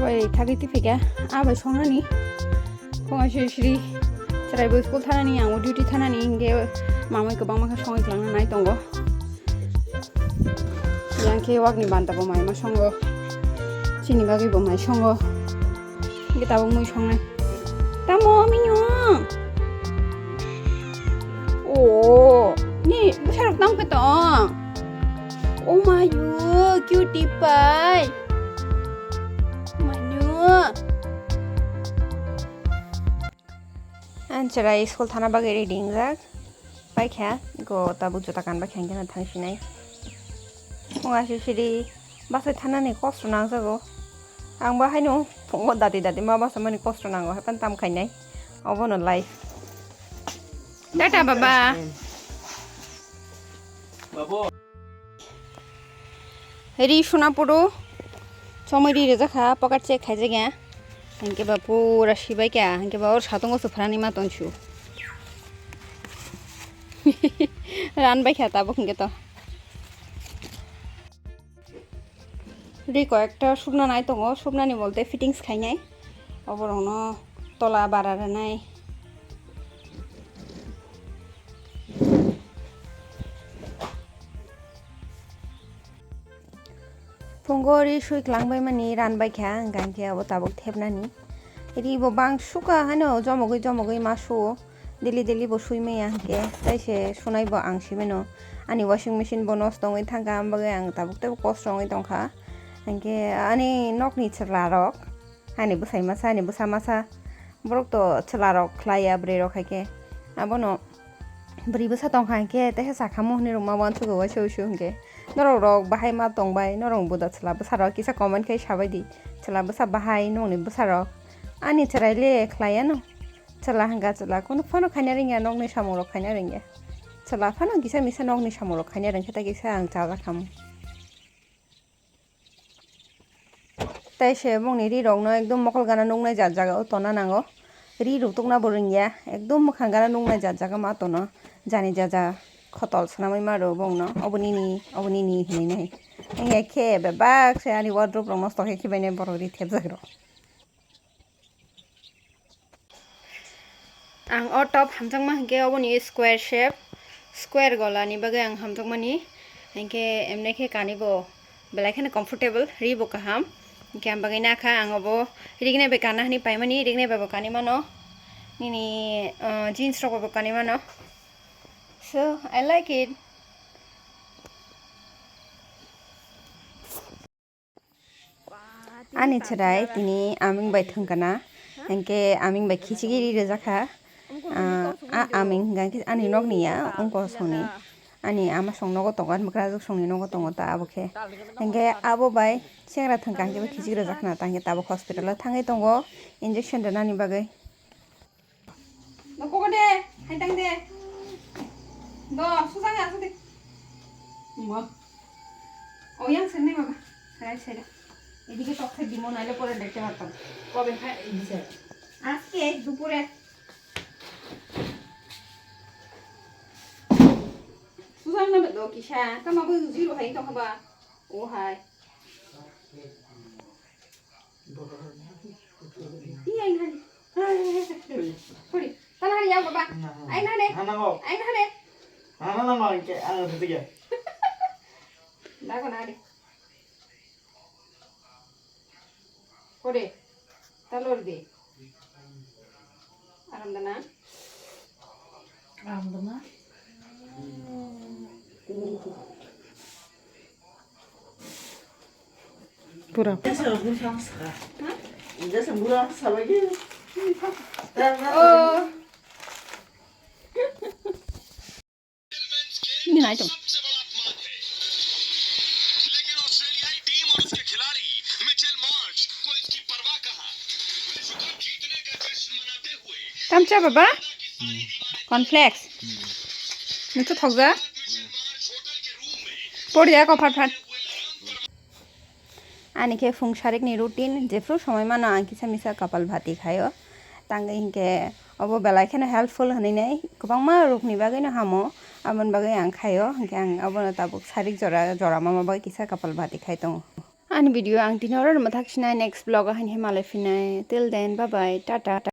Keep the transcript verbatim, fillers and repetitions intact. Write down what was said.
Oi, thagwi tiphika, ah, bai songnani. Phungo siri siri, chwrai bo school thanani, ang duty thanani, hinkhe mamai kwbangma khe songwi twlangna nai tongo. Yang khe wakni banta bo mai ma songo, chini bagwi bo mai songo. Hinkhe tabuk mui songnai. Tamo, minyo? O, ni bwsarok tamo khe tong? O mayo, cutie pie. Mayo. Ang chwrai school thana bagwi ready wngjak. Paikha, go tabuk juta kan baikha, hinkhe no thangsinai. Phungo siri siri, bachai thanani kosto nangjago. Ang bo haino phungo dati dati ma bachamani kosto nango, haiphano tam khainai. Obono life. Tata, baba. Ri suna puru, chomwi ri rijaka, pocket check khaijakya. Hinkhe ba pura sibaikha, hinkhe ba or satungo se phrani ma tonsu. Ran baikha tabuk hinkhe to. Ri koyekta subna nai tongo, subnani bolte fittings khainai. Oborokno tola bara rwnai. Phungo ri sui klangbaimani ranbaikha, hwnkha hinkhe abo tabuk thepnani. Ri bo bang sukha haino jomogwi jomogwi ma suo. Daily daily bo sui maya hinkhe, tai se sunai bo ang sui mano. Ani washing machine bo nosto wngwi thangkha, ang bagwi ang tabuk teibo kosto wngwi tongkha. Hinkhe ani nokni chwla rok, ani bwsai masa, ani bwsa masa, borok to chwla rok khlai ya, bwrwi rok hai khe. Abono bwrwi bwsa tongkha hinkhe, teisa sakhamu hinwi rwma uansugo waisa uisu hinkhe. Norok rok bahai ma tongbai, norok buda chwla bwsa rok kisa comment khai sabai di. Chwla bwsa bahai nokni bwsa rok. Ani chwrai le khlai ya no. Chwla hwnkha chwla, kunu phano khaina rwngya, nokni samung rok khaina rwngya. Chwla phano kisa misa nokni samung rok khaina rwngkhe, tei kisa ang chajak khamu. Tei se bongni ri rok no ekdom mokol gana nuknai jat jaga o tonna nango. Ri rok tukna bo rwngya, ekdom mwkhang gana nuknai jat jaga ma tono. Jani jaja khotol swnamwi ma rw bongno, obo nini, obo nini hinwi nai. Wngya khe bebak se ani wardrobe rok nosto khe khibainai borok ri thepjak rok. Ang o top hamjakma hinkhe oboni square shape, square golani bagwi ang hamjakmani, hinkhe emne khe kani bo belai kheno comfortable, ri bo kaham, hinkhe ang bagwi nakha ang obo rignai bai kana hinwi paimani, rignai bai bo kani mano, nini, uh, jeans rok bai bo kani mano, so I like it. Ani chwrai tini aming bai thwngkana, hinkhe aming bai khichigiri rwjakha. Ah, a aming hwnkha khe ani nokni ya, wngkha songni. Ani ama song nogo tongo, ani bwkrajwk songni nogo tongo ta abo khe. Hinkhe abo bai chengra thwngkha hinkhe bo khichigiri rwjakna ta hinkhe tabuk hospital o thangwi tongo injection rwnani bagwi. Nokoko de, haitang de. Do, sujang asuk de. Mo. Oyang senne baba. Right side. এদিকে টক খাই দিমো, নাইলে পরে দেখতে পারতাম। কবে খাই দিছে? আজকে দুপুরে। Sujang na do kisa, tama bo zero hai to haba. O hai. Iya, ini hari. Puri. Tana hari ya, Baba. Aina hari. Aina hari. Dago na hari. Kore. Talor di. Aram dana. Aram dana. Pura. Oh. Ni nai tong. Tamcha baba? Cornflakes. Nito thokja? Pori ako phat phat. Ani khe phung sarikni routine, jephru somoi mano ang kisa misa kapal bhati khaio. Tangwi hinkhe obo belai kheno helpful hinwi nai, kwbangma rokni bagwino hamo, aboni bagwi ang khaio. Hinkhe ang abono tabuk sarik jora, jora mama bagwi kisa kapal bhati khai tongo. Ani video ang tini oro rwma thak sinai, next vlog o haino malai phinai. Till then, bye bye, tata.